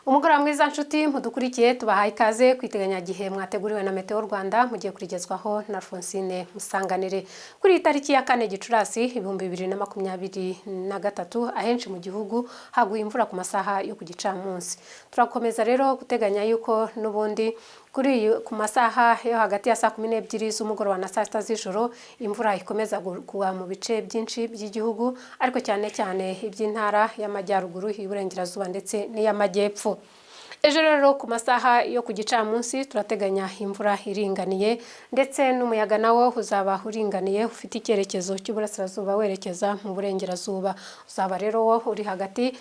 Umugoroba mwiza nshuti mudukurikiye, tubahaye ikaze ku iteganyagihe mwateguriwe na Meteo Rwanda, mugiye kurigezwaho na Alphonsine Musanganire. Kuri iyi tariki ya 4 Gicurasi 2023, ahenshi mu gihugu haguye imvura ku masaha yo ku gicamunsi. Turakomeza rero guteganya yuko n'ubundi kuri iyi ku masaha yo hagati ya saa 12 z'umugoroba na saa 6 z'ijoro imvura ikomeza kugwa mu bice byinshi by'igihugu, ariko cyane cyane iby'intara y'Amajyaruguru, y'Iburengerazuba ndetse n'iy'Amajyepfo. Ejo rero ku masaha yo ku gicamunsi turateganya imvura iringaniye, ndetse n'umuyaga nawo uzaba uringaniye, ufite icyerekezo cy'uburasirazuba werekeza mu burengerazuba. Uzaba rero wo uri hagati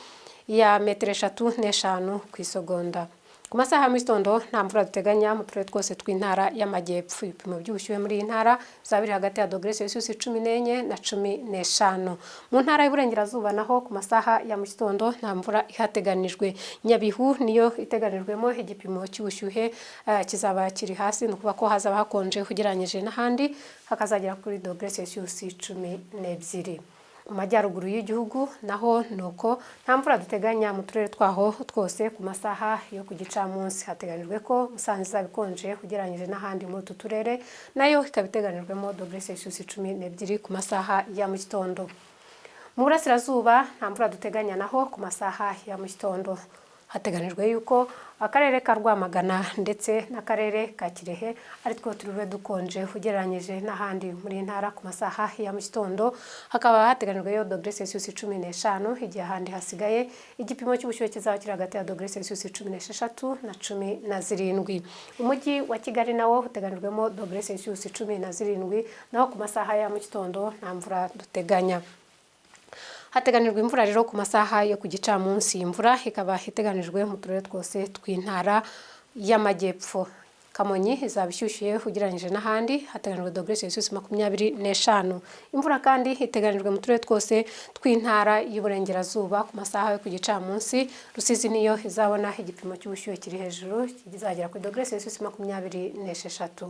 ya metero 3 n'5 ku isegonda. Ku masaha ya mu gitondo nta mvura duteganya mu turere twose tw'intara y'Amajyepfo. Ibipimo by'ubushyuhe muri iyi ntara bizaba biri hagati ya dogere Celsius 14 na 15. Mu ntara y'Iburengerazuba naho ku masaha ya mu gitondo nta mvura ihateganijwe. Nyabihu niyo iteganijwemo igipimo cy'ubushyuhe kizaba kiri hasi, ni ukuvuga ko hazaba hakonje ugereranyije n'ahandi, hakazagera kuri dogere Celsius 12. Mu majyaruguru y'igihugu naho ni uko, nta mvura duteganya mu turere twaho twose ku masaha yo ku gicamunsi. Hateganyijwe ko Musanze izaba ikonje ugereranyije n'ahandi muri utu turere, nayo ikaba iteganijwemo dogere Celsius 12 ku masaha ya mu gitondo. Mu burasirazuba nta mvura duteganya naho ku masaha ya mu gitondo. Hateganijwe yuko akarere ka Rwamagana ndetse n'akarere ka Kirehe ari two turi bube dukonje ugereranyije n'ahandi muri iyi ntara ku masaha ya mu gitondo, hakaba hateganijweyo dogere Celsius 15, igihe ahandi hasigaye igipimo cy'ubushyuhe kizaba kiri hagati ya dogere Celsius 16 na 17. Umujyi wa Kigali nawo uteganijwemo dogere Celsius 17, naho ku masaha ya mu gitondo nta mvura duteganya. Hateganijwe imvura rero ku masaha yo ku gicamunsi. Imvura ikaba iteganijwe mu turere twose tw'intara y'Amajyepfo. Kamonyi izaba ishyushye ugereranyije n'ahandi, hateganijwe dogere Celsius 25. Imvura kandi iteganijwe mu turere twose tw'intara y'Iburengerazuba ku masaha yo ku gicamunsi. Rusizi niyo izabona igipimo cy'ubushyuhe kiri hejuru, kizagera kuri dogere Celsius 26.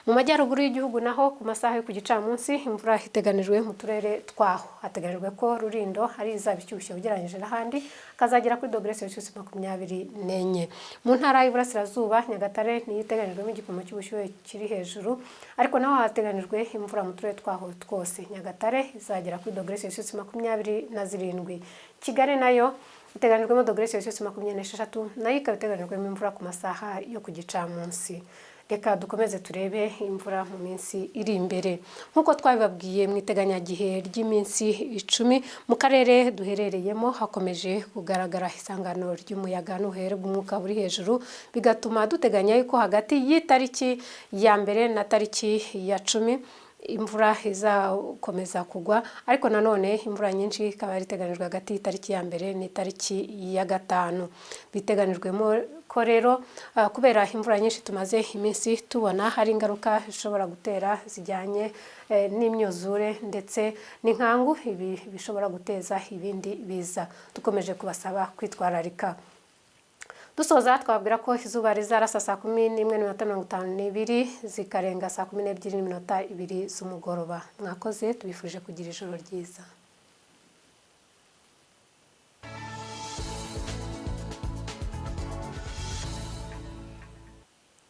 Mu majyaruguru y'igihugu naho ku masaha yo ku gicamunsi imvura iteganijwe mu turere twaho. Hateganijwe ko Rulindo ari izaba ishyushye ugereranyije n'ahandi, akazagera kuri dogere Celsius 24. Mu ntara y'Iburasirazuba, Nyagatare niyo iteganijwemo igipimo cy'ubushyuhe kiri hejuru, ariko naho hateganijwe imvura mu turere twaho twose. Nyagatare izagera kuri dogere Celsius 27. Kigali nayo iteganijwemo dogere Celsius 26, nayo ikaba iteganijwemo imvura ku masaha yo ku gicamunsi. Reka dukomeze turebe imvura mu minsi iri imbere. Nk'uko twabibabwiye mu iteganyagihe ry'iminsi 10, mu karere duherereyemo hakomeje kugaragara isangano ry'umuyaga n'ubuhehere bw'umwuka buri hejuru, bigatuma duteganya yuko hagati y'itariki ya 1 na tariki ya 10 imvura izakomeza kugwa, ariko nanone imvura nyinshi ikaba yari iteganijwe hagati y'itariki ya 1 n'itariki ya 5. Biteganijwemo ko rero kubera imvura nyinshi tumaze iminsi tubona, hari ingaruka ishobora gutera zijyanye n'imyuzure ndetse n'inkangu, ibi bishobora guteza ibindi biza. Dukomeje kubasaba kwitwararika. Dusoza twabwira ko izuba rizarasa saa 11:52, zikarenga saa 12:02 z'umugoroba. Mwakoze, tubifuje kugira ijoro ryiza.